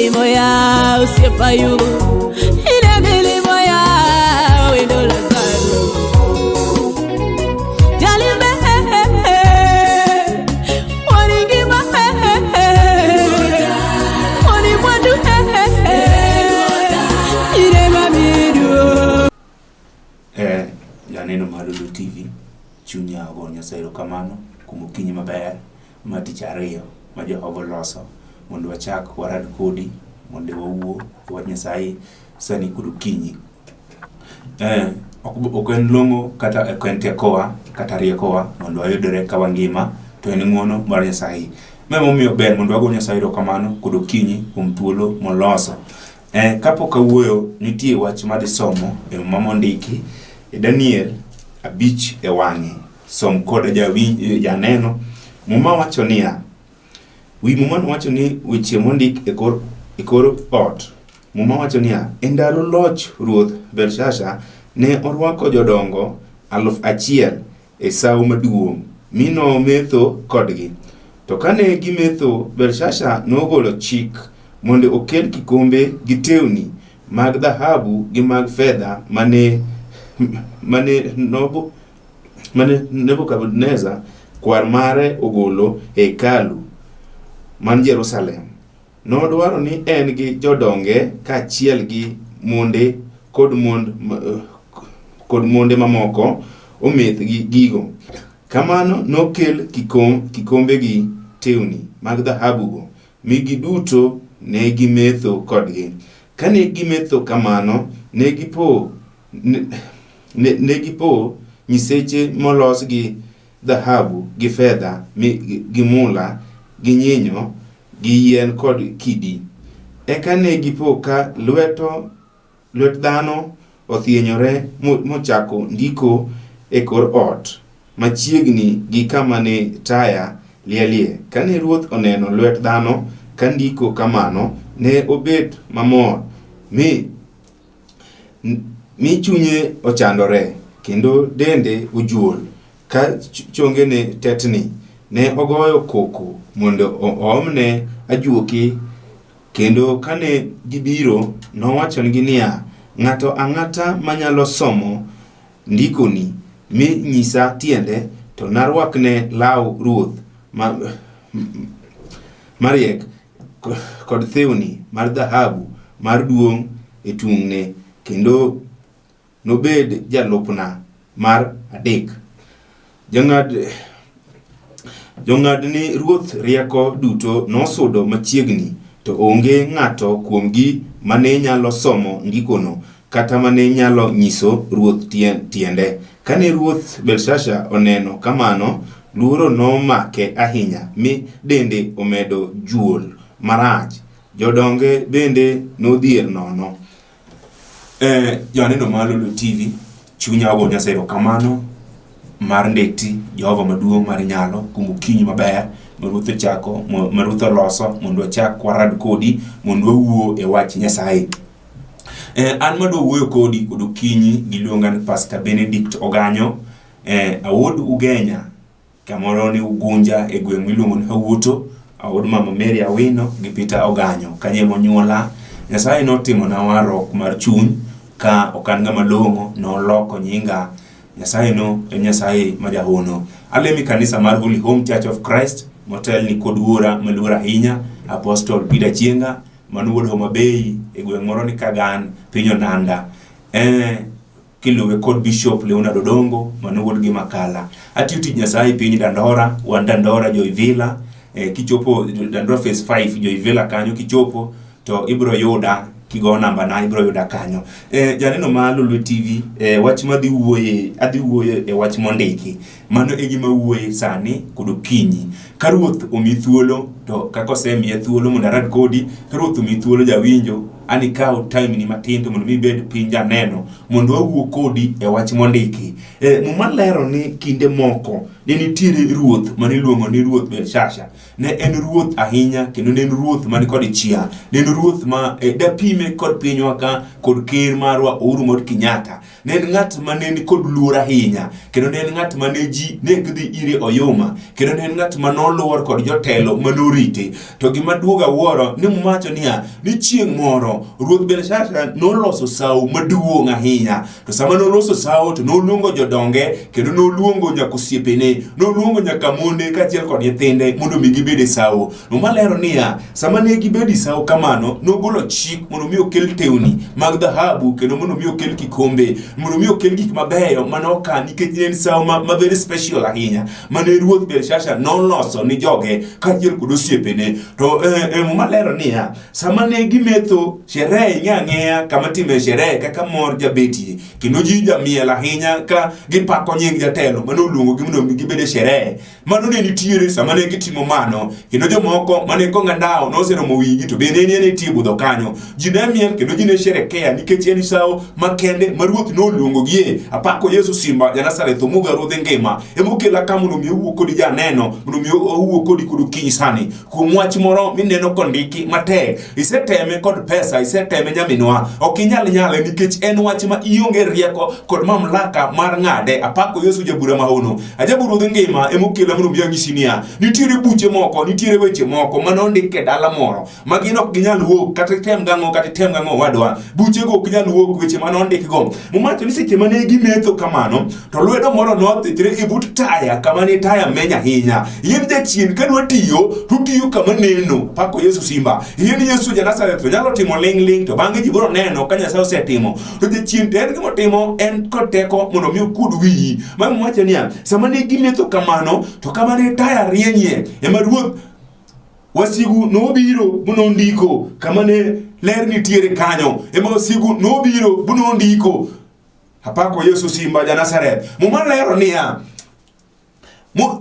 milimo ya osiepa Ayubu, ine milimo ya wendo Lazaro. Jalime waningima wani mwandu ine mamidu. Janeno mar Lulu TV, chunya ogo Nyasaye erokamano kuom okinyi maber ma tich ariyo ma Jehova oloso mondo wachak warad kodi mondo wawuo e wach Nyasaye sani kod okinyi. Ok en long'o kata ok en tekowa kata riekowa mondo wayudre ka wangima to en ng'uono mar Nyasaye. Ma emomiyo ber mondo wago Nyasaye erokamano kod okinyi kuom thuolo moloso. Kapok awuoyo, nitie wach madhi somo e Muma mondiki e Daniel 5 e wang'e. Som koda jawinj janeno. Muma wacho niya, wi Muma wacho ni weche mondik e kor ot. Muma wacho niya, e ndalo loch ruoth Belshazar ne orwako jodongo 1000 e sawo maduong' mi nometho kodgi. To kane gimetho, Belshazar nogolo chik mondo okel kikombe gi tewni mag dhahabu gi mag fedha mane Nebukadneza kwar mare ogolo e hekalu man Jerusalem. Nodwaro ni en gi jodonge kaachiel gi monde kod monde mamoko ometh gi gigo. Kamano nokel kikombe gi tewni mag dhahabugo, mi giduto ne gimetho kodgi. Kane gimetho kamano, ne gipo nyiseche molos gi dhahabu gi fedha gi mula gi nyinyo gi yien kod kidi. Eka ne gipo ka lwet dhano othienyore mochako ndiko e kor ot machiegni gi kama ne taya lielie. Kane ruoth oneno lwet dhano ka ndiko kamano, ne obet mamor mi chunye ochandore kendo dende ojuol ka chongene tetni. Ne ogoyo koko mondo oomne ajuoke, kendo kane gibiro nowachonegi niya, ng'ato ang'ata manyalo somo ndikoni mi nyisa tiende to narwakne law ruoth mariek kod thiwni mar dhahabu mar duong' e tung'ne, kendo nobed jalupna mar adek. Jong'ad ni ruoth rieko duto nosudo machiegni, to onge ng'ato kuomgi mane nyalo somo ndikono kata mane nyalo nyiso ruoth tiende. Kane ruoth Belshazar oneno kamano, luoro nomake ahinya mi dende omedo juol marach. Jodonge bende nodhier nono. Janeno mar Lulu TV, chunya ogo Nyasaye erokamano mar ndeti Jehova maduong' mar nyalo kuom okinyi maber ma ruoth ochako ma ruoth oloso mondo wachak warad kodi mondo wawuo e wach Nyasaye. An madwa wuoyo kodi kod okinyi giluonga ni Pastor Benedict Oganyo, awuod Ugenya kamoro ni Ugunja e gweng' miluongo ni Awuoto, awuod Mama Mary Awino gi Peter Oganyo kanyo emonyuola. Nyasaye notimona warruok mar chuny ka ok an ng'ama long'o, noloko nyinga. Nyasaye no en Nyasaye ma jahono. Alemo e kanisa mar Holy Home Church of Christ motelni kod wuora maluor ahinya Apostle Peter Chienga mano wuod Homa Bay e gweng' moro ni Kagan piny Onanda. Kiluwe kod Bishop Leonard Odongo mano wuod gi Makala. Atiyo tij Nyasaye e piny Dandora, wan Dandora Joivila. Kichopo Dandora Phase 5 Joivila kanyo kichopo to ibro yuda kigo namba na ibro yuda kanyo. Janeno ma Lolwe TV, wach madhi wuoye, adhi wuoyo e wach mondiki. Mano e gima wuoye sani kod okinyi. Ka ruoth omi thuolo to kaka osemiya thuolo mondo arad kodi, ka ruoth omi thuolo jawinjo, an ikaw time ni matin to mondo mi ibed piny janeno mondo wawuo kodi e wach mondiki. Muma lero ni kinde moko ne nitiere ruoth mane iluongo ni ruoth Belshazar. Ne en ruoth ahinya kendo ne en ruoth man kod chia. Ne en ruoth ma dapime kod pinywa ka kod ker marwa Uhuru Mod Kenyatta. Ne en ng'at ma ne ni kod luor ahinya kendo ne en ng'at ma ne ji ne ok dhi ire oyuma kendo ne en ng'at ma noluor kod jotelo mane norite. To gima duogo awuoro ni Muma wacho niya, ni chieng' moro ruoth Belshazar noloso sawo maduong' ahinya. To sama noloso sawo to noluongo jodonge kendo noluongo nyaka osiepene, noluongo nyaka monde kaachiel kod nyithinde mondo mi gibed e sawo. Muma lero niya, sama ne gibedo e sawo kamano, nogolo chik mondo mi okel tewni mag dhahabu kendo mondo mi okel kikombe, mondo mi okel gik mabeyo mane okan nikech ne en sawo ma very special ahinya mane ruoth Belshazar noloso ni joge kaachiel kod osiepene. To Muma lero niya, sama ne gimetho, sherehe ing'e ang'eya kama time sherehe kaka mor jabetie kendo ji jamiel ahinya ka gipako nying jatelo mane oluongogi mondo mi gibed e sherehe. Mano ne nitiere sama ne gitimo mano kendo jomoko mane kong'a ndawo noseromo wigi to bende ne nitie budho kanyo. Ji ne miel kendo ji ne sherekea nikech en sawo makende ma ruoth noluongogie. Apako Yesu Simba ja Nazareth omuga ruodh ngima emokela ka mondo mi owuo kodi janeno mondo mi owuo kodi kod okinyi sani kuom wach moro mineno kondiki matek. Iseteme kod pesa, iseteme nyaminwa, ok inyal nyale nikech en wach ma ionge rieko kod mamlaka mar ng'ade. Apako Yesu jabura mahono. Ajabu ruodh ngima emokela mondo mi anyisi niya, nitiere buche moko, nitiere weche moko mane ondik e dala moro ma gin ok ginyal wuok kata item gang'o kata item gang'o wadwa, buchego ok nyal wuok weche mane ondikgo. Muma wacho ni seche mane gimetho kamano to lwedo moro nothichre e but taya kama ne taya meny ahinya. In jachien ka dwa tiyo to otiyo kama neno. Pako Yesu Simba. In Yesu ja Nazareth to nyalo timo ling' ling' to bang'e ji biro neno ka Nyasaye osetimo. To jachien to en gima otimo en kod teko mondo mi okuod wiyi. Ma Muma wacho niya, sama ne gimetho kamano to kama ne taya rienyie ema ruoth wasigu nobiro bunondiko kama ne ler nitiere kanyo ema wasigu nobiro bunondiko. Apako Yesu Simba ja Nazareth. Muma lero niya,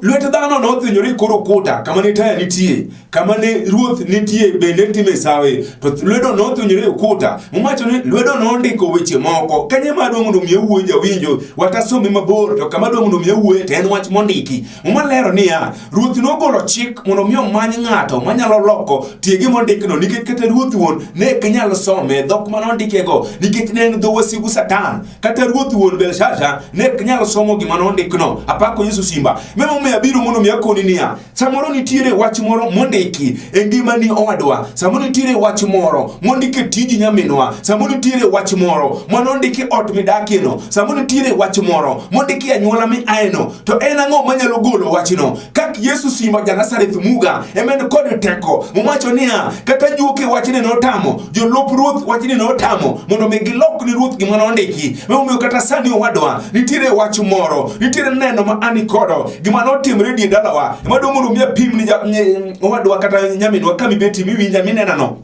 lwet dhano nothinyore e kor okuta kama ne taya nitie, kama ne ruoth nitie bende time sawe, to lwedo nothinyore e ukuta. Muma wacho ni lwedo nondiko weche moko. Kanye ma adwa mondo mi awuoye jawinjo, watasome mabor, to kama adwa mondo mi awuoye to en wach mondiki. Muma lero niya, ruoth nogolo chik mondo mi omany ng'ato manyalo loko tie gima ondikno, nikech kata ruoth wuon ne ok nyal some dhok mane ondikego, nikech ne en dho wasigu Satan. Kata ruoth wuon Belshaza ne ok nyal somo gima nondikno. Apako Yesu Simba. Mano omiyo abiro mondo mi akoni niya, samoro nitiere wach moro mondiki e ngimani owadwa, samoro nitiere wach moro mondiki e tiji nyaminwa, samoro nitiere wach moro manondiki ot midakieno, samoro nitiere wach moro mondiki e anyuola miaeno. To en ang'o manyalo golo wachno? Kak Yesu Simba ja Nazareth Muga ema en kod teko. Mowacho niya, kata juoke wachni notamo, jolup ruoth wachni notamo mondo mi gilok ni ruoth gima nondiki. Emomiyo kata sani owadwa, nitiere wach moro, nitiere neno ma ani kodo, gima notimre die dalawa. Ema dwa mondo mi apim ni owadwa kata nyaminwa kama ibeti miwinja minenano.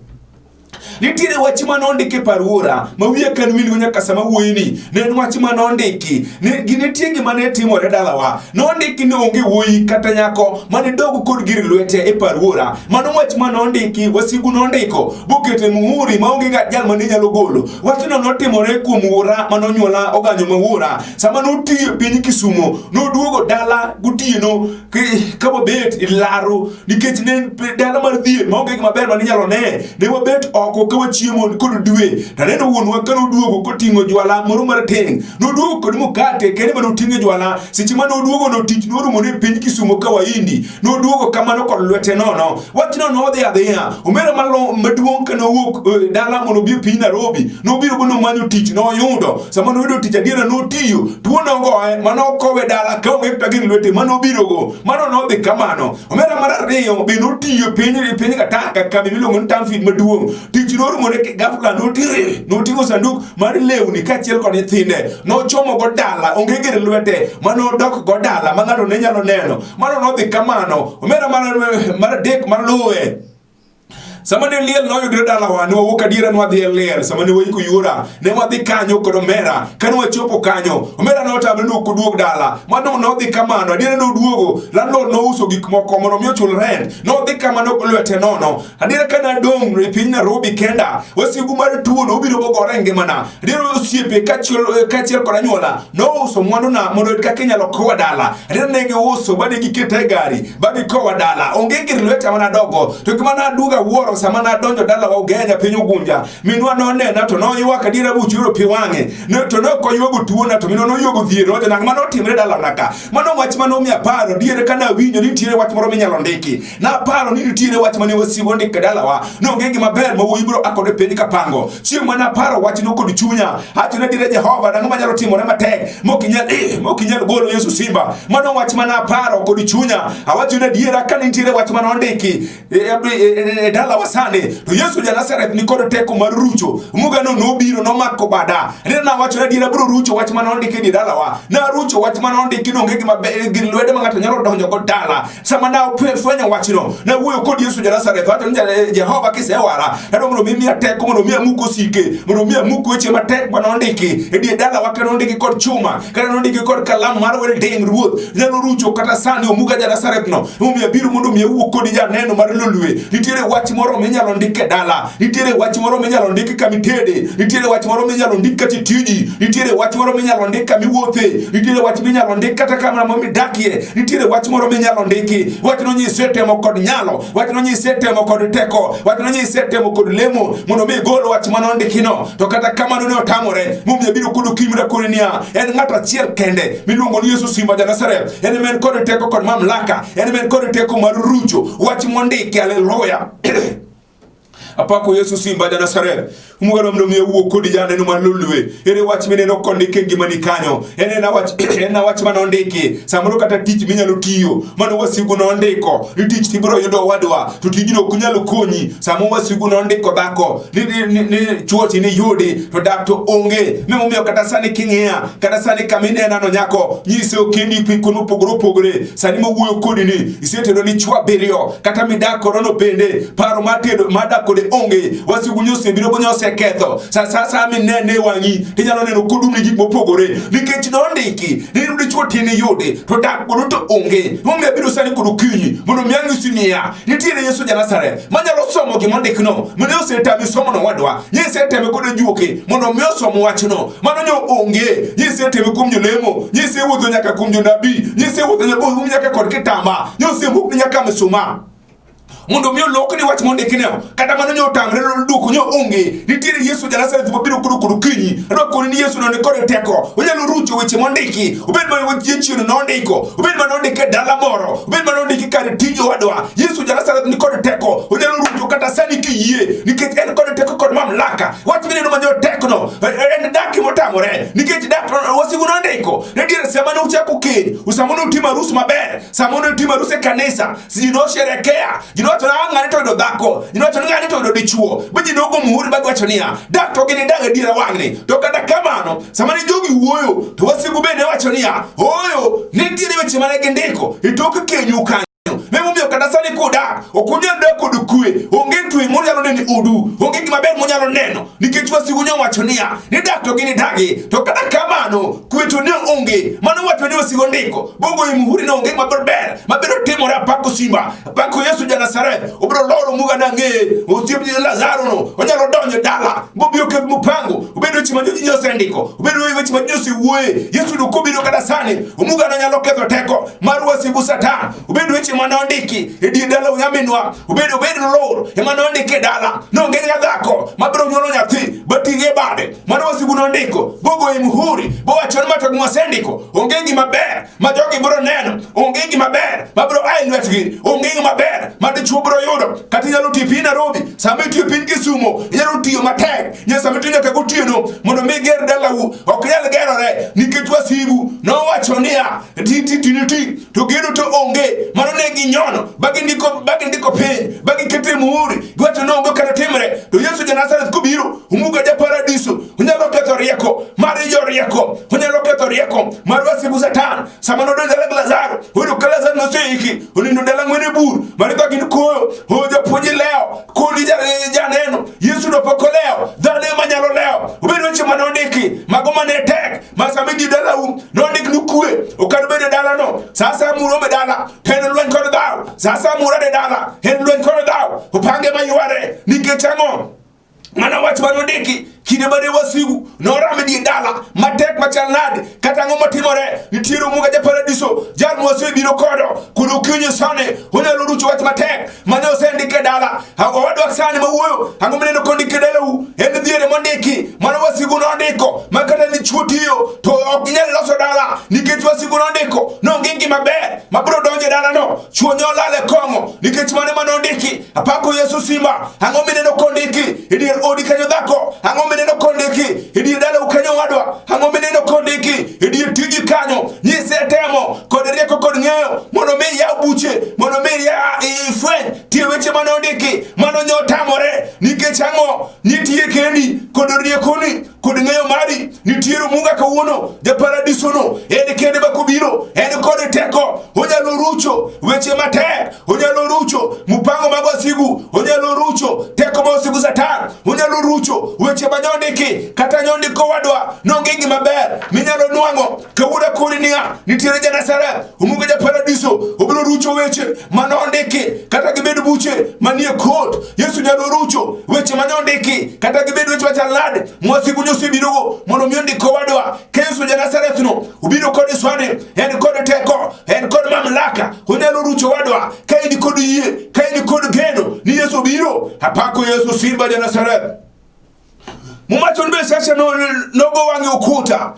Nitiere wach ma nondiki e par wuora ma wiya kan wilgo nyaka sama wuoyini. Ne en wach ma nondiki. Nitie gima ne timore dalawa. Nondiki ni onge wuoyi kata nyako mane dog kod gir lwete e par wuora. Mano wach ma nondiki, wasigu nondiko, bokete muhuri ma onge jal mane nyalo golo. Wachno notimore kuom wuora mane onyuola oganyo ma wuora. Sama notiyo e piny Kisumo, noduogo dala gotieno ka wabet e laro nikech ne en dala mar dhier maonge gima ber mane inyalo ne. Ne wabet oko ka wachiemo kod dwe. To aneno wuonwa ka noduogo koting'o jwala moro marateng'. Noduogo kod mukate kende mane oting'o e jwala. Seche mane oduogo no tich norumo ne piny Kisumo ka Wahindi. Noduogo kamano kod lwete nono. Wachno nodhi adhiya. Omera maduong' ka nowuok dala mondo obi e piny Nairobi, nobiro bo nomanyo tich noyudo. Sama noyudo tich adiera notiyo. Tuo nogoye manokowe dala kaonge kata gir lwete manobirogo. Mano nodhi kamano. Omera mar ariyo be notiyo e piny Kataka kambi miluongo ni Tamfid maduong'. Tich norumo ne ghafla noting'o sanduk mar lewni kaachiel kod nyithinde. Nochomo go dala onge gir lwete manodok go dala ma ng'ato ne nyalo neno. Mano nodhi kamano. Omera mar adek maluwe. Sama ne liel noyudre dalawa, ne wawuok adiera ne wadhi e liel. Sama ne waiko yuora, ne wadhi kanyo kod omera. Kane wachopo kanyo, omera notamre ni ok oduog dala. Mano nodhi kamano, adiera noduogo. Landlord nouso gik moko mondo mi ochul rent. Nodhi kamano lwete nono. Adiera kane adong' e piny Nairobi kenda, wasigu mar tuo nobiro bogore e ngimana. Adiera osiepe kaachiel kod anyuola nouso mwanduna mondo oyud kaka inyalo kowa dala. Adiera ne giuso ba ne giketa e gari ba gikowa dala. Onge gir lweta mana adogo. To gima naduogo awuoro aparo sama nadonjo dalawa Ugenya piny Ugunja, minwa nonena to noywak adiera buch yudo pi wang'e. Ne to ne ok oywago tuona to minwa noywago dhier nowacho nang'o mane otimre dalana ka. Mano wach mane omiyo aparo diere ka nawinjo ni nitiere wach moro minyalo ndiki. Naparo ni nitiere wach mane wasigu ondiko e dalawa. Nonge gima ber ma wuoyi biro a kode piny kapango. Chieng' mane aparo wachno kod chunya, awacho ni adiera Jehova nang'o manyalo timore matek mok inyal golo Yesu Simba. Mano wach mane aparo kod chunya. Awacho ni adiera ka nitiere wach mane ondiki e dalawa sani to Yesu ja Nazareth ni kod teko mar rucho. Mugano nobiro nomako bada. Adiera nawacho ni adiera biro rucho wach mane ondiki e dalawa. Narucho wach mane ondiki ni onge gima gir lwedo ma ng'ato nyalo donjo go dala. Sama nafwenyo wachno, nawuoyo kod Yesu ja Nazareth, awacho ni Jehova kisewara, adwa mondo mi imiya teko mondo mi amuk osike, mondo mi amuk weche matek mane ondiki e dier dalawa kata nondiki kod chuma, kata nondiki kod kalam mar welding ruoth. Nyalo rucho kata sani omuga ja Nazareth no. Emomiyo abiro mondo mi awuo kodi janeno mar Lolwe. Nitiere wach moro minyalo ndik e dala, nitiere wach moro minyalo ndik kama itede, nitiere wach moro minyalo ndik kata e tiji, nitiere wach moro minyalo ndik kama iwuothe, nitiere wach minyalo ndik kata kama midakie, nitiere wach moro minyalo ndiki. Wachno nyise temo kod nyalo, wachno nyise temo kod teko, wachno nyise temo kod lemo mondo mi igol wach mane ondikino. To kata kamano ne otamore, momiyo abiro kod okinyi mondo niya, en ng'ato achiel kende miluongo ni Yesu Simba ja Nazareth, en ema en kod teko kod mamlaka, en ema en kod teko mar rucho wach mondiki. Haleluya! Apako Yesu Simba ja Nazareth. Mugano mondo mi awuo kodi janeno mar Lolwe. Ere wach mineno kondik e ngimani kanyo? En ena wach en wach mane ondiki. Samoro kata tich minyalo tiyo mano wasigu nondiko ni tich tibiro yudo owadwa to tijno ok nyal konyi. Samo wasigu nondiko dhako ni chuo ti niyudi to dak to onge. Mimomiyo kata sani king'iya kata sani kama inenano nyako nyise okendi kuonde mopogore opogore. Sani mowuoyo kodi ni isetedo ni chwo abiriyo kata midak kodono bende paro mar tedo mar dak kode onge. Wasigu nyosebiro bo nyoseketho. Sa sa sa minene e wang'i tinyalo neno kodumni gik mopogore nikech nondiki ni dichwo tin iyudi to dak godo to onge. Momiyo abiro sani kod okinyi mondo mi anyisi niya nitiere Yesu ja Nazareth manyalo somo gima ondikno mane osetami somo no wadwa. Nyiseteme kod ajuoke mondo mi osom wachno mano nyo onge. Nyiseteme kuom jolemo, nyisewuotho nyaka kuom jonabii, nyisewuotho nyaka kod kitamba, nyosemukni nyaka misuma mondo mi olokni wach mondikneo kata mano nyo otamre duoko nyo onge. Nitiere Yesu ja Nazareth mabiro koro kod okinyi. Adwa koni ni Yesu no ni kod teko, onyalo rucho weche mondiki, obed mana weche jachien nondiko, obed mana ondike e dala moro, obed mana ondiki kar tij owadwa. Yesu ja Nazareth ni kod teko, onyalo rucho kata sani kiyie, nikech en kod teko kod mamlaka. Wach mineno manyo tekno en dak motamore, nikech dak wasigu nondiko. Nitiere sama ne uchako keny, sama ne utimo arus maber, sama ne utimo arus e kanisa, ji nosherekea, ji nowacho ni ah, ng'ani to oyudo dhako, ji nowacho ni ng'ani to oyudo dichuo, ba ji nogo muhuri ba giwacho niya, dak to ginidag adiera wang'ni. To kata kamano, sama ne jogi wuoyo, to wasigu bende wacho niya, ooyo, nitiere weche mane gindiko e tok kenyu kanyo. Emomiyo kata sani kudak, ok unyal dak kod kwe, onge kwe munyalo neno e odu, onge gima ber munyalo neno, nikech wasigu nyowacho niya, ni dak to ginidagi. To kata kamano, kwe to ne onge. Mano wacho ni wasigu ondiko, bogoyo muhuri ni onge gima ber mabiro timore. Apako Simba, apako Yesu ja Nazareth, obiro loro muga nang'eye, osiep Lazaro no, onyalo donjo dala, bobiro ket mupango, obed weche ma ji osendiko, obed weche ma ji osewuoye. Yesu no kobiro kata sani, omuga no nyalo ketho teko mar wasigu Satan, obed weche mane ondiki e dier dala nyaminwa, obed lor ema nondiki e dala, nonge ga dhako mabiro nyuolo nyathi bating'e e bade, mano wasigu nondiko, bogoyo muhuri, bowacho ni mato gima wasendiko, onge gima ber ma jogi biro neno, onge gima ber ma biro a e lwetgi, onge gima ber ma dichuo biro yudo. Kata inyalo tiyo piny Nairobi, sama itiyo piny Kisumo, inyalo tiyo matek, nyaka sama itiyo nyaka gotieno mondo mi iger dalau, ok nyal gerore nikech wasigu nowacho niya, ti ti ti ti to gedo to onge. Mano ne ginyono ba gindiko piny ba giketo e muhuri, giwacho ni onge kata timre. To Yesu ja Nazareth kobiro, omuga ja paradiso, onyalo ketho rieko mar jorieko, onyalo ketho rieko mar wasigu Satan. Sama nodonjo dala gi Lazaro, oyudo ka Lazaro noseiki, onindo dala ng'wen e bur, Maritha gin koyo, o japuonj lewo, kodi janeno, Yesu no pok olewo, dhano ema nyalo lewo. Obed weche mane ondiki, mago mane tek, ma sama idhi dalau, nondik ni kwe, ok adobed e dalano. Sa asaya muromo e dala, to en lweny kod dhaw. Sa asaya murado e dala, en lweny kod dhaw. Opange mayware, nikech ang'o? Mana wach mane ondiki. Kinde mane wasigu norame die dala matek machal nade, kata ang'o matimore, nitiere Omuga ja Paradiso, jal mwasebiro kodo kod okinyi sani, onyalo rucho wach matek mane osendik e dala. Owadwa sani mawuoyo, ang'o mineno kondik e dalau? En dhier mondiki mane wasigu nondiko, ma kata dichuo tiyo to ok ginyal loso dala nikech wasigu nondiko nonge ngima maber mabiro donjo e dalano. Chuo ne olal e kong'o nikech mane mane ondiki. Apako Yesu Simba. Ang'o mineno kondiki e dier odi kanyo dhako? Ang'o mineno kondiki e dier dalau kanyo wadwa? Ang'o mineno kondiki e dier tiji kanyo? Nyise temo kod rieko kod ng'eyo mondo mi yaw buche, mondo mi ifweny tie weche mane ondiki. Mano ne otamore nikech ang'o? Nitie kendi kod riekoni kod ng'eyo mari. Nitiere Omuga kawuono, japaradisono en kende ma kobiro en kod teko, onyalo rucho weche matek, onyalo rucho mupango mag wasigu, onyalo rucho teko ma wasigu Satan, onyalo rucho weche ma nyondiki kata nyondiko wadwa nonge gima ber minyalo nwang'o. Kawuono akoni niya, nitiere ja Nazareth, Omuga ja paradiso, obiro rucho weche ma nondiki kata gibed buche manie kot. Yesu nyalo rucho weche ma nondiki kata gibed weche machal nade mwasigu nyosebirogo mondo mi ondik owadwa. Ka Yesu ja Nazareth no obiro kod sani, en kod teko, en kod mamlaka, onyalo rucho owadwa. Ka in kod yie, ka in kod geno ni Yesu biro, apako Yesu Simba ja Nazareth. Muma chon be sasa nogo wang'e ukuta,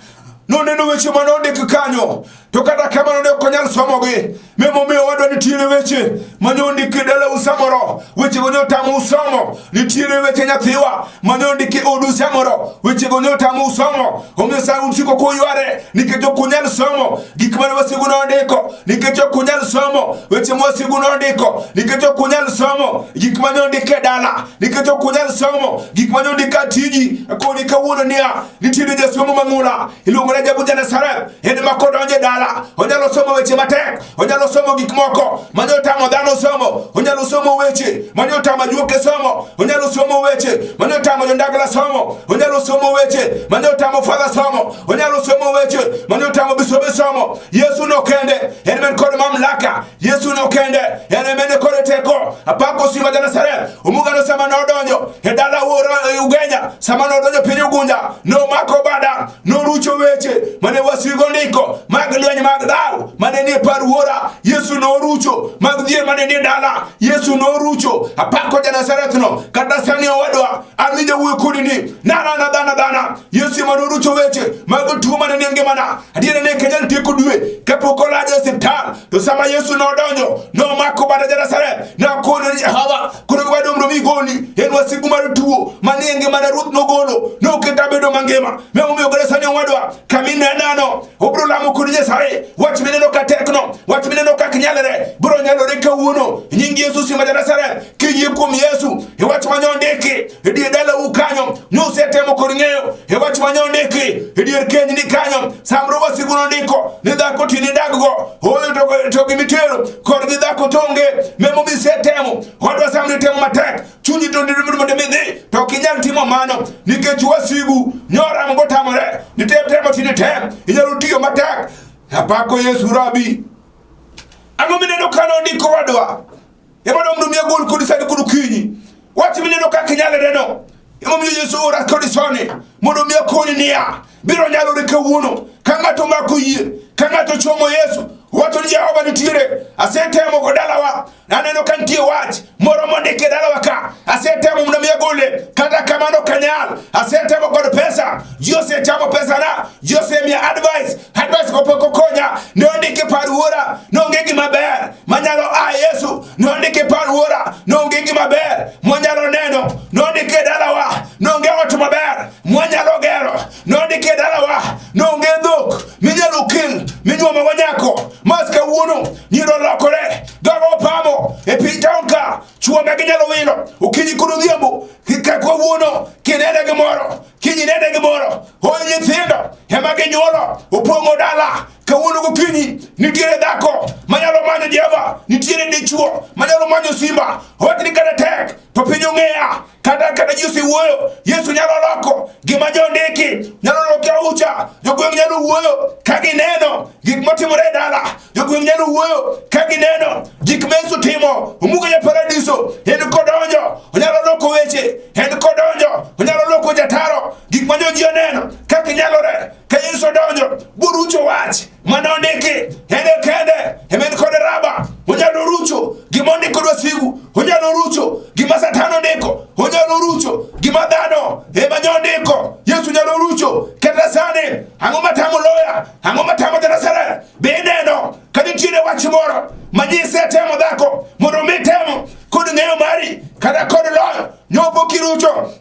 noneno weche mane ondik kanyo, to kata kamano ne ok onyal somogi. Emomiyo wadwa nitiere weche mane ondik e dalau samoro, wechego ne otamou somo. Nitiere weche nyathiwa mane ondik e odu samoro, wechego ne otamou somo. Omiyo sa usiko kuyware nikech ok unyal somo gik mane wasigu nondiko, nikech ok unyal somo weche ma wasigu nondiko, nikech ok unyal somo gik mane ondik e dala, nikech ok unyal somo gik mane ondik ka tiji. Koni kawuono niya, nitiere jasomo mang'ula iluongo ni Jabu ja-Nazareth, en ma kodonjo e dala onyalo somo weche matek, onyalo somo gik moko mane otamo dhano somo, onyalo somo weche mane otamo ajuoke somo, onyalo somo weche mane otamo jondagla somo, onyalo somo weche mane otamo fadha somo, onyalo somo weche mane otamo bisobe somo. Yesu no kende en men kod mamlaka, Yesu no kende en men kod teko. Apako Simba ja Nazareth. Omugano sama nodonjo e dala wuoro e Ugenya, sama nodonjo piny Ugunja, nomako bada, norucho weche mane wasigu ndiko mag lweny mag dhaw mane nie par wuora. Yesu norucho mag dhier mane nie dala. Yesu norucho. Apako ja Nazareth no. Kata sani owadwa, an winjo wuoyo kodi ni nana na dhana dhana. Yesu ema norucho weche mag tuo mane nie ngimana. Adiera ne ok anyal tieko dwe kapok olaja e osiptal. To sama Yesu nodonjo, nomako bada ja Nazareth, nakono ni Jehova, koro gima dong' mi goli en wasigu mar tuo manie ngimana Ruoth nogolo, noketa abedo mangima. Emomiyo kata sani owadwa, kama inenano, obiro lamo kod Nyasaye. Wach mineno ka tekno, wach mineno ka ok nyalre, biro nyalore kawuono. Nying Yesu Simba ja Nazareth, kiyie kuom Yesu, e wach mane ondiki e dier dalau kanyo, nusetemo kod ng'eyo e wach mane ondiki e dier kenyni kanyo, samoro wasigu nondiko ni dhako tini daggo, ooyo to gimitero korgi dhako to onge. Emomiyo isetemo, wadwa samoro itemo matek, chunyi to mondo midhi, to ok inyal timo mano nikech wasigu nyoramo botamore. Nitem temo tini tem, inyalo tiyo matek. Apako Yesu Rabi. Ang'o mineno ka nondiko wadwa? Ema mondo mi agol kodi sani kod okinyi. Wach mineno kaka inyalore no. Emomiyo Yesu ora kodi sani mondo mi akoni niya, biro nyalore kawuono ka ng'ato omako yie, ka ng'ato chomo Yesu, wacho ni Jehova nitiere. Asetemo go dalawa, aneno ka nitie wach moro mondik e dalawa ka, asetemo mondo mi agole, kata kamano ok anyal. Asetemo kod pesa, ji osechamo pesana, ji osemiya advice, advice go pok okonya. Ne ondiki par wuora, nonge gima ber manyalo a Yesu. Ne ondiki par wuora, nonge gima ber mwanyalo neno. Nondiki e dalawa, nonge ot maber mwanyalo gero. Nondiki e dalawa, nonge dhok minyalo kel minyuomo go nyako. Mas kawuono nyiro olokore, dhogo opamo e piny taon ka, chwo ma ginyalo wilo okinyi kod odhiambo. Ka kawuono kinene gimoro, kiny inene gimoro, hoyo nyithindo ema ginyuolo opong'o dala. Kawuono gokinyi nitiere dhako manyalo manyo Jehova, nitiere dichuo manyalo manyo simba. Wach ni kata tek to piny ong'eya, kata ji osewuoyo, Yesu nyalo loko gima jondiki, nyalo loko aucha. Jogweng' nyalo wuoyo ka gineno gik matimore e dala, jogweng' nyalo wuoyo ka gineno gik ma Yesu timo. Omuga ja paradiso en kodonjo onyalo loko weche, en kodonjo onyalo loko jataro. Mane ondiki ene kende emen kod raba onyalo rucho gima ondiko kod wasigu, onyalo rucho gima Satan ondiko, onyalo rucho gima dhano ema nyondiko. Yesu nyalo rucho kata sani. Ang'o matamo loya? Ang'o matamo Jerusalem? Be ineno ka nitiere wach moro manyise temo dhako mondo mi temo kod ng'eyo mari kata kod loyo nyopo kirucho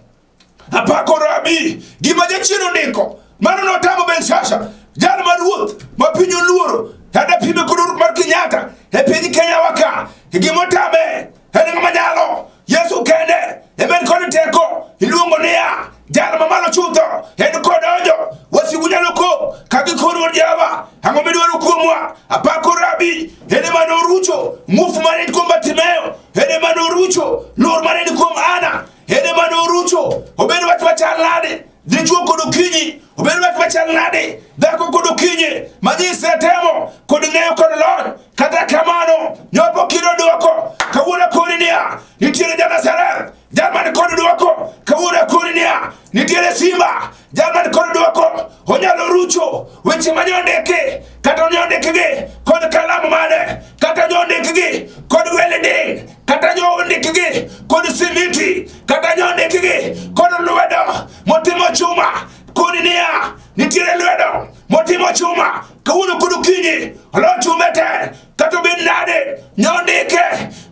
apako rabi gima jachien ondiko mano notamo Belshasha jal ma ruoth ma piny oluoro kata pime kod ruoth mar Kenyatta e piny Kenya wa ka gima otame en ng'ama nyalo Yesu kende ema en kod teko iluongo niya jal mamalo chutho en kodonjo wasigu nyalo kok ka gikoro wuod Jehova ang'o midwaro kuomwa apako rabi en ema norucho muofu mane ni kuom Bartimeo en ema norucho lor mane ni kuom Ana en ema norucho obed wach machal nade dichwo kod okinyi obed wach machal nade dhako kod okinyi manyise temo kod ng'eyo kod lony kata kamano nyopo kido dwoko kawuono akoni niya nitiere janazareth jal man kod dwoko kawuono akoni niya nitiere simba jal man kod dwoko onyalo rucho weche manyondiki kata onyondikgi kod kalam mane kata nyondikgi kod welding kata nyondikgi kod simiti kata nyondikgi kod lwedo motimo chuma koni niya nitiere lwedo motimo chuma kawuono kod okinyi olo chume te kata obed nade nyondike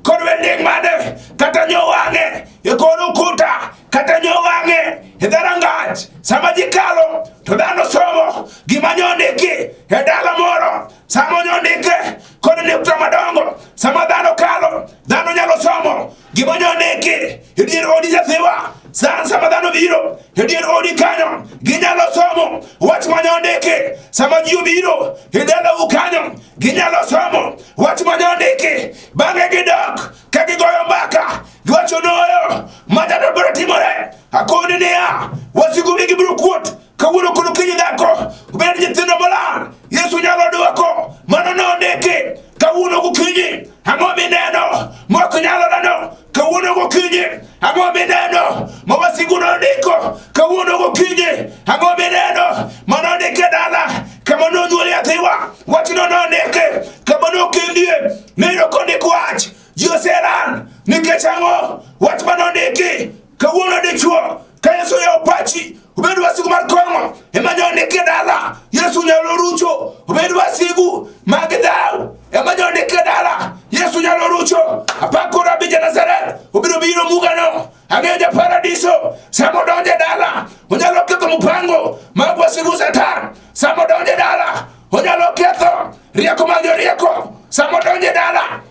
kod welding mane kata nyowang'e e kor ukuta kata nyowang'e e dharangach sama ji kalo to dhano somo gima nyondiki e dala moro sama onyondike kod nukta madongo sama dhano kalo dhano nyalo somo gima onyondiki e dier odi nyathiwa sama dhano biro e dier odi kanyo ginyalo somo wach ma nyondiki sama ji obiro e dalau kanyo ginyalo somo wach ma nyondiki bang'e gidok ka gigoyo mbaka giwacho noyo majato biro timore akoni niya wasigu wigi biro kuot kawuono kod okinyi dhako obed nyithindo molal Yesu nyalo dwoko mano nondiki kawuono gokinyi ang'o mineno mok nyalo neno kawuono gokinyi ang'o mineno ma wasigu nondiko kawuono gokinyi ang'o mineno manondiki e dala kama nonyuol nyathiwa wachno nondiki kama nokendie neno kondik wach ji oseran nikech ang'o wach manondiki kawuono dichuo ka Yesu oyawo pachi obed wasigu mar kong'o ema nyondiki e dala Yesu nyalo rucho obed wasigu mag dhaw ema nyondiki e dala Yesu nyalo rucho apako Rabi ja Nazareth obiro biro mugano ang'eyo ja paradiso sama odonjo e dala onyalo ketho mpango mag wasigu Satan sama odonjo e dala onyalo ketho rieko mag jorieko sama odonjo e dala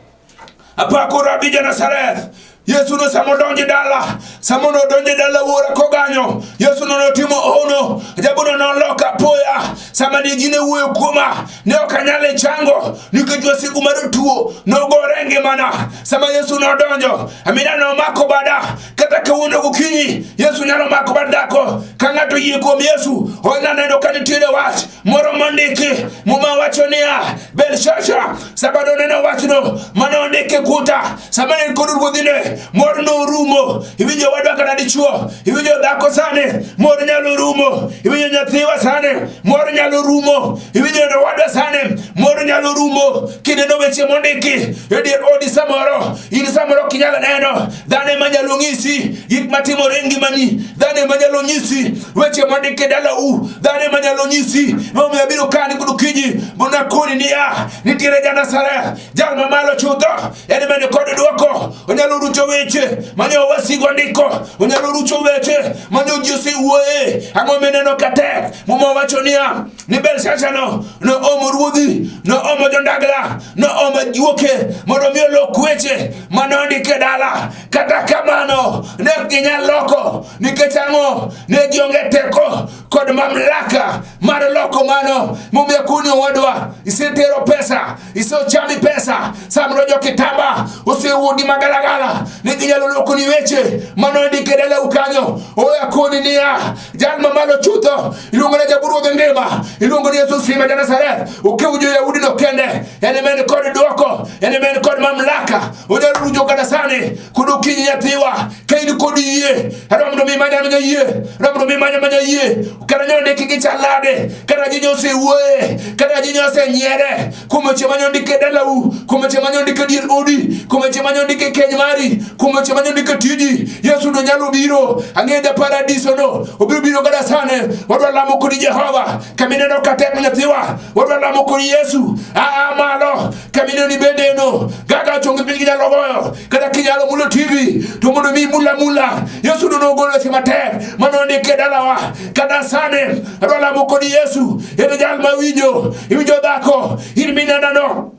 apako Rabi ja Nazareth Yesu no sama odonjo dala, sama nodonjo dala wuora koganyo, Yesu no notimo hono, ajabuno noloka apoya, sama ne ji ne wuoyo kuoma, ne ok anyal chango nikech wasigu mar tuo nogore e ngimana. Sama Yesu nodonjo, amina nomako bada, kata kawuono gokinyi, Yesu nyalo mako bad dhako. Ka ng'ato oyie kuom Yesu, onyalo neno ka nitiere wach moro mondiki. Muma wacho niya, Belshasha sama noneno wachno mane ondike kuta, sama ne en kod ruodhine, mor norumo. Iwinjo wadwa kata dichuo, iwinjo dhako sani, mor nyalo rumo. Iwinjo nyathiwa sani, mor nyalo rumo. Iwinjo wadwa sani, mor nyalo rumo. Kineno weche mondiki e dier odi samoro, in samoro ok inyal neno. Dhano ema nyalo nyisi gik matimore e ngimani, dhano ema nyalo nyisi weche mondik e dalau, dhano ema nyalo nyisi momiyo abiro kani kod okinyi mondo akoni niya, nitiere ja Nazareth, jal mamalo chutho, en ema ni kod dwoko, onyalo rucho weche mane wasigu ondiko, onyalo rucho weche mane ji osewuoye. Ang'o mineno ka tek? Muma wacho niya, ni Belshazar no noomo ruodhi, noomo jondagla, noomo juoke mondo mi olok weche mane ondik e dala. Kata kamano ne ok ginyal loko nikech ang'o? Ne gionge teko kod mamlaka mar loko mano. Momiyo kuni owadwa, isetero pesa, isechami pesa, samoro jo kitamba osewuondi magalagala ni ginyalo lokoni weche mane ondik e dalau kanyo. Oya koni niya, jal mamalo chutho iluongo ni jaburuodh ngima, iluongo ni Yesu Simba ja Nazareth. Okew jo-Yahudi no kende, en ema en kod dwoko, en ema en kod mamlaka. Onyalo rucho kata sani kod okinyi nyathiwa, ka in kod yie, adwa mondo mi imany amanya yie, adwa mondo mi imany amanya yie, kata nyalo ndiki gi chal nade, Nyasaye, kata ji osewuoye, kata ji osenyiere kuom weche mane ondik e dalau, kuom weche mane ondik e dier odi, kuom weche mane ondik e keny mari, kuom weche mane ondik e tiji. Yesu no nyalo biro, ang'e ja paradiso no, obiro biro kata sane. Wadwa lamo kodi Jehova, kamineno ka tek nyathiwa, wadwa lamo kodi Yesu. Aa malo, kamineno ni bende no, gaga chongi piny ginyalo goyo, kata kinyalo mulo TV to mondo mi mula mula. Yesu no nogolo weche matek mane ondik e dalawa kata sane. Adwa lamo kodi Yesu, en jal ma winjo, iwinjo dhako, in minenano.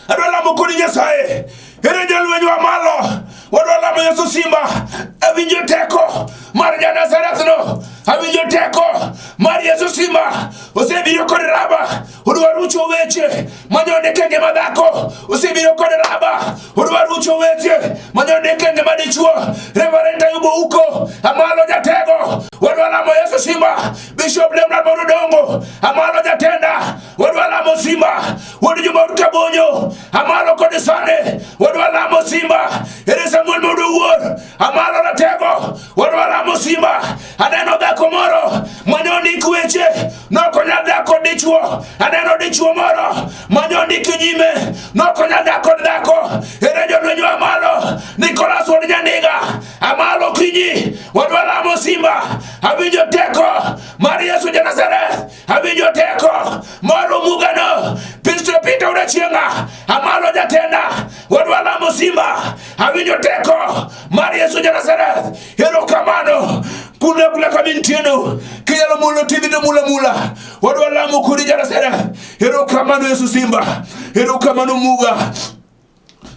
Adwa lamo kodi Nyasaye, en jalwenywa malo. Wadwa lamo Yesu Simba, awinjo teko mar ja-Nazareth no, awinjo teko mar Yesu Simba, osebiro kod raba, odwa rucho weche mane ondik e ngima dhako, osebiro kod raba, odwa rucho weche mane ondik e ngima dichuo. Reverend Ayubu Uko, amalo jatego, wadwa lamo Yesu Simba. Bishop Leonard Modongo, amalo jatenda, wadwa lamo Simba. Wuod Juma Kabonyo, amalo kod sane, wadwa lamo Simba. Ere Samuel Modo Wuor, amalo ratego, wadwa lamo Simba. Aneno dhako moro mane ondik weche, nokonyal dak kod dichuo. Aneno dichuo moro mane ondik nyime, nokonyal dak kod dhako. Ere jolweny amalo, Nicholas wuod Nyandiga, amalo kinyi, wadwa lamo Simba. Awinjo teko mar Yesu ja Nazareth, awinjo teko mar omugano. Pisto Peter Udachienga, amalo jatenda, wadwa lamo Simba. Awinjo teko mar Yesu ja Nazareth. Erokamano kula kula kamintieno, kinyalo mulo TV to mula mula, wadwa lamo kodi ja Nazareth. Erokamano Yesu Simba, erokamano Muga.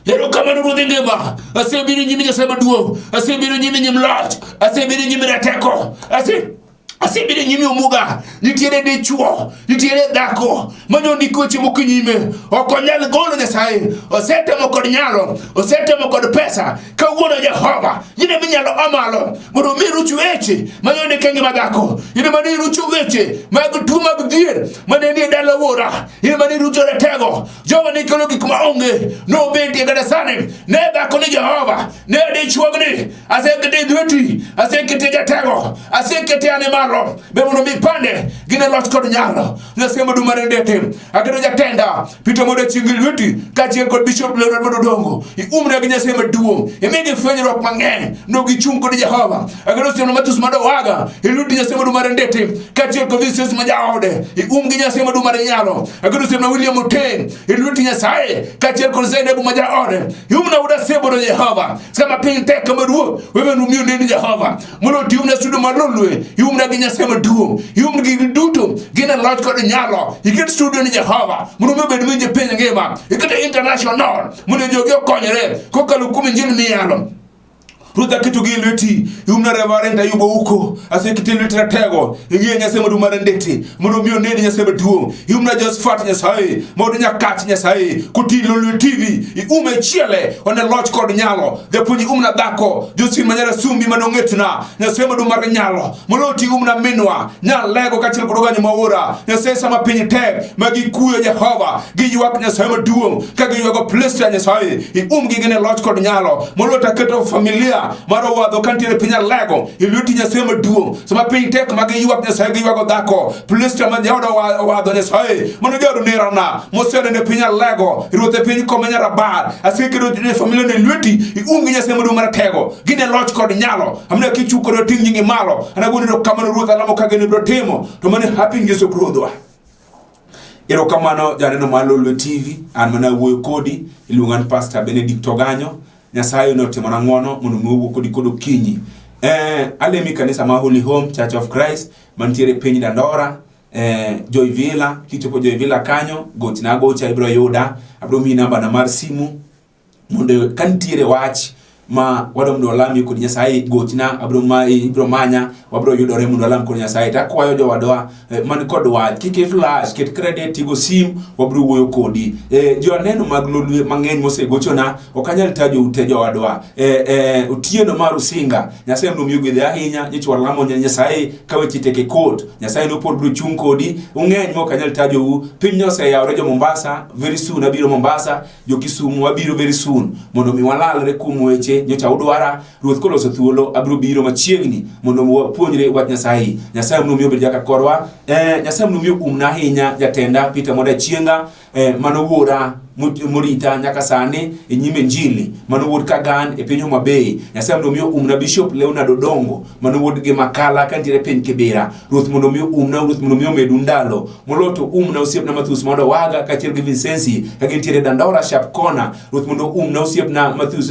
Erokamano Ruodh ngima, asebiro nyimi Nyasaye maduong', asebiro nyimi nyim loch, asebiro nyimi rateko, asebiro nyimi omuga. Nitiere dichuo, nitiere dhako mane ondiko weche moko nyime, ok onyal golo Nyasaye, osetemo kod nyalo, osetemo kod pesa. Kawuono Jehova, in ema inyalo amalo mondo omi ruch weche mane ondik e ngima dhako, in ema ne irucho weche mag tuo mag dhier mane nie dala wuora, in ema ne irucho ratego. Jehova ne kelo gik ma onge nobetie kata sani. Ne dhako ni Jehova, ne dichuogni, asekete e lweti, asekete jatego, asekete ane malo, be mondo mi pande gine loch kod nyalo. Nyasaye maduong' mar ndete, aketo jatenda Peter mondo chieng' gi lweti kaachiel kod Bishop Leonard mondo odongo, iumna gi Nyasaye maduong', imigi fwenyruok mang'eny, no gichung' kod Jehova. Aketo osiepna Matthews Madowaga e lweti Nyasaye maduong' mar ndete kaachiel kod Vincent ma jaode, ium gi Nyasaye maduong' mar nyalo. Aketo osiepna William Oteng e lweti Nyasaye kaachiel kod Zainabu ma jaode, iumna wuod Asebo Jehova. Sama piny tek kama ruoth, wewe numiyo neni Jehova. Mondo otiumna sudo mar lolwe, iumna gi Nyasaye maduong', ium gi duto gin e loch kod nyalo. Iket studio ni Jehova mondo mi obed winje piny ngima, ikete international mondo jogi okonyre kokalo kuom injili miyalo. Ruoth aketo gi e lweti, iumna Reverend Ayuba Uko, asekete e lweti ratego, ing'eyo Nyasaye maduong' mar ndete, mondo mi oneni Nyasaye maduong'. Iumna Josephat Nyasaye, mondo Nyakach Nyasaye, koti Lolwe TV, iume chiele, one loch kod nyalo. Japuonj iumna dhako, Josephine Manyara Sumbi mane ong'etna, Nyasaye maduong' mar nyalo, mondo oti iumna minwa, nyalego kaachiel kod oganyo maora. Nyasaye sama piny tek, ma gikuyo Jehova, giywak Nyasaye maduong', ka giywago Plestia Nyasaye, iumgi gine loch kod nyalo. Mondo aketo familia mar owadho kantiere piny alego, e lweti Nyasaye maduong'. Sama piny tek ma giywak Nyasaye giywago dhako, Plestia ma jaoda owadho Nyasaye, mano jaod nerana, moseneno e piny alego, ruoth e piny komenya rabar, aseketo e familia ne lweti, iumgi Nyasaye maduong' maratego, gine loch kod nyalo. Amna kichuk kod ting' nyingi malo, anagoni erokamano Ruoth, alamo ka geno ibiro timo, to mano happy Yesu Ruodhwa. Erokamano janeno mar Lolwe TV, an mana wuoyo kodi, iluonga ni Pastor Benedict Oganyo. Nyasaye notimona ng'wono mondo mi owuo kodi kod okinyi. Alemi kanisa ma Holy Home Church of Christ mantiere piny Dandora, Joy Villa. Kichopo Joy Villa kanyo, gochna agocha ibiro yuda, abiro miyi namba na mar simu mondo ka nitiere wach ma wadwa mondo walamie kod Nyasaye, gochna, abiro ma ibiro manya, wabiro yudore mondo walam kod Nyasaye. To akwayo jowadwa man kod wach, kik i flash, ket credit, tigo sim, wabiro wuoyo kodi. Joneno mag Lolwe mang'eny mosegochona, ok anyal tajo ute jowadwa. Otieno mar Usinga, Nyasaye mondo omiyi ogwedhe ahinya, nyocha walamo Nyasaye ka weche tek e court, Nyasaye nopod biro chung' kodi, ung'eny ma ok anyal tajou. Piny noseyawore jo Mombasa, very soon abiro Mombasa, jo Kisumu wabiro very soon mondo mi walalre kuom weche nyocha udwara. Ruoth koloso thuolo abiro biro machiegni mondo wapuonj wapuonjre wach Nyasaye. Nyasaye mondo omi obed jaka korwa. Nyasaye mondo omi oumna ahinya jatenda Peter Moda Chienga, mano wuora morita nyaka sani e nyim Injili, mano wuod Kagan e piny Homa Bay. Nyasaye mondo omi oumna Bishop Leonard Odongo, mano wuod gi Makala kantiere e piny Kibera. Ruoth mondo omi oumna, Ruoth mondo omi omedu ndalo. Moloyo to umna osiepna Matthews mondo Waga kaachiel gi Vincenzi ka gintiere Dandora Sharp Corner. Ruoth mondo umna osiepna Matthews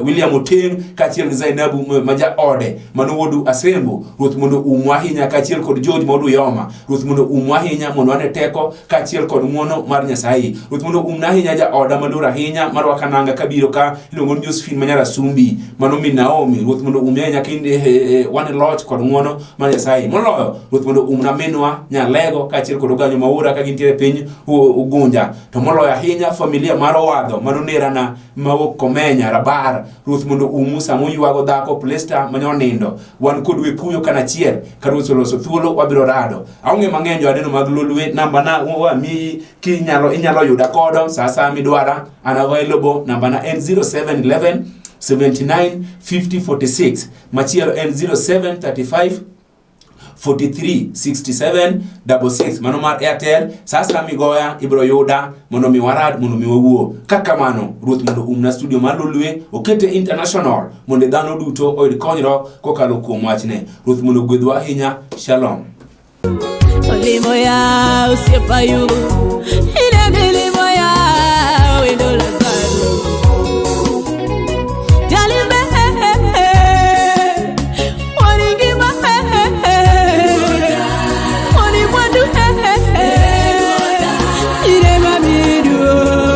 William Oteng kaachiel gi Zainabu ma jaode mano wuod Asembo. Ruoth mondo umwa ahinya kaachiel kod George ma wuod Uyoma. Ruoth mondo umwa ahinya mondo wane teko kaachiel kod ng'wono mar Nyasaye. Ruoth mondo umna ahinya jaoda maluor ahinya marwaka nanga kabiro ka iluongo ni Josephine ma Nyarasumbi mano min Naomi. Ruoth mondo umi ahinya kinde wane loch kod ng'wono mar Nyasaye. Moloyo Ruoth mondo umna minwa Nyalego kaachiel kod Oganyo Maura ka gintiere e piny Ugunja. To moloyo ahinya familia mar Owadho mano nerana mawuok Komenya Rabar. Ruoth mondo umu sama uywago dhako Plesta mane onindo. Wan kodu e kuyo kanachiel ka Ruoth oloso thuolo wabiro rado. Aonge mang'eny jo aneno mag Lolwe namba na wamiyi kinyalo inyalo yuda kodo sa asaya midwara. An available namba na en 0711 79 50 46 machielo en 0735 43 67 66 mano mar Airtel. Sa asaya migoya ibiro yuda mondo mi warad mondo mi wawuo. Ka kamano Ruoth mondo umna studio mar Lolwe okete international mondo dhano duto oyud konyruok kokalo kuom wachne. Ruoth mondo ogwedhwa ahinya. Shalom. Olimo ya osiepa yu.